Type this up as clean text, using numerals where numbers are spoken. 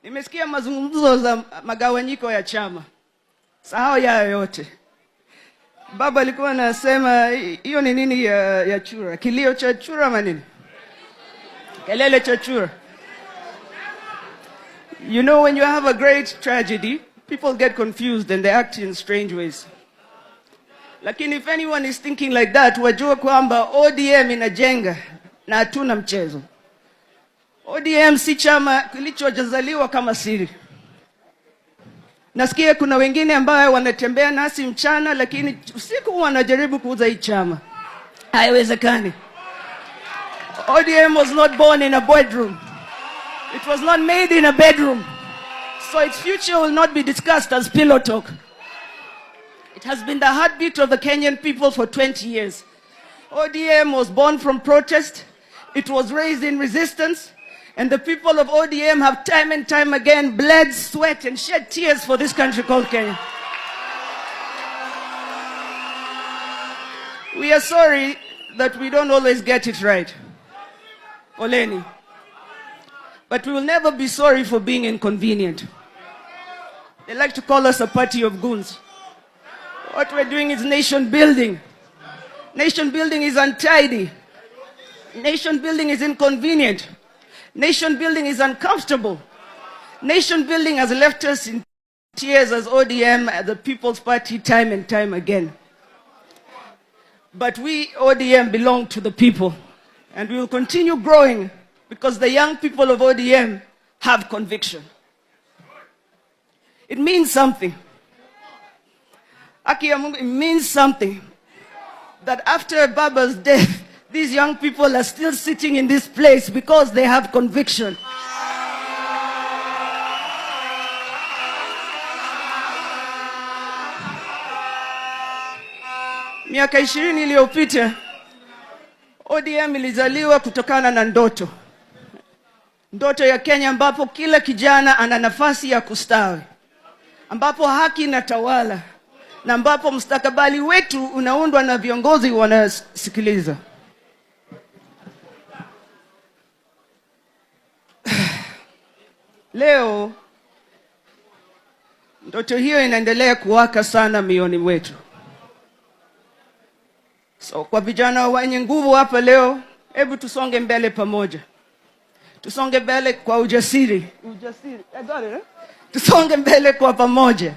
Nimesikia mazungumzo za magawanyiko ya chama. Sahau yayo yote. Baba alikuwa anasema hiyo ni nini ya chura? Kilio cha chura ama nini? Kelele cha chura. You know, when you have a great tragedy, people get confused and they act in strange ways. Lakini if anyone is thinking like that, wajua kwamba ODM inajenga na hatuna mchezo. ODM si chama kilichojazaliwa kama siri. Nasikia kuna wengine ambao wanatembea nasi mchana, lakini usiku wanajaribu kuuza hii chama. Haiwezekani. ODM was not born in a bedroom. It was not made in a bedroom. So its future will not be discussed as pillow talk. It has been the heartbeat of the Kenyan people for 20 years. ODM was born from protest. It was raised in resistance. And the people of ODM have time and time again bled, sweat, and shed tears for this country called Kenya. We are sorry that we don't always get it right. Poleni. But we will never be sorry for being inconvenient. They like to call us a party of goons. What we're doing is nation building. Nation building is untidy. Nation building is inconvenient. Nation building is uncomfortable. Nation building has left us in tears as ODM, as the People's Party, time and time again. But we, ODM, belong to the people. And we will continue growing because the young people of ODM have conviction. It means something. Haki ya Mungu, it means something that after Baba's death, these young people are still sitting in this place because they have conviction. Miaka 20 iliyopita ODM ilizaliwa kutokana na ndoto, ndoto ya Kenya ambapo kila kijana ana nafasi ya kustawi, ambapo haki inatawala na ambapo mustakabali wetu unaundwa na viongozi wanasikiliza. Leo ndoto hiyo inaendelea kuwaka sana mioyoni mwetu. So kwa vijana wenye nguvu hapa leo, hebu tusonge mbele pamoja. Tusonge mbele kwa ujasiri. Ujasiri. I got it, eh? Tusonge mbele kwa pamoja.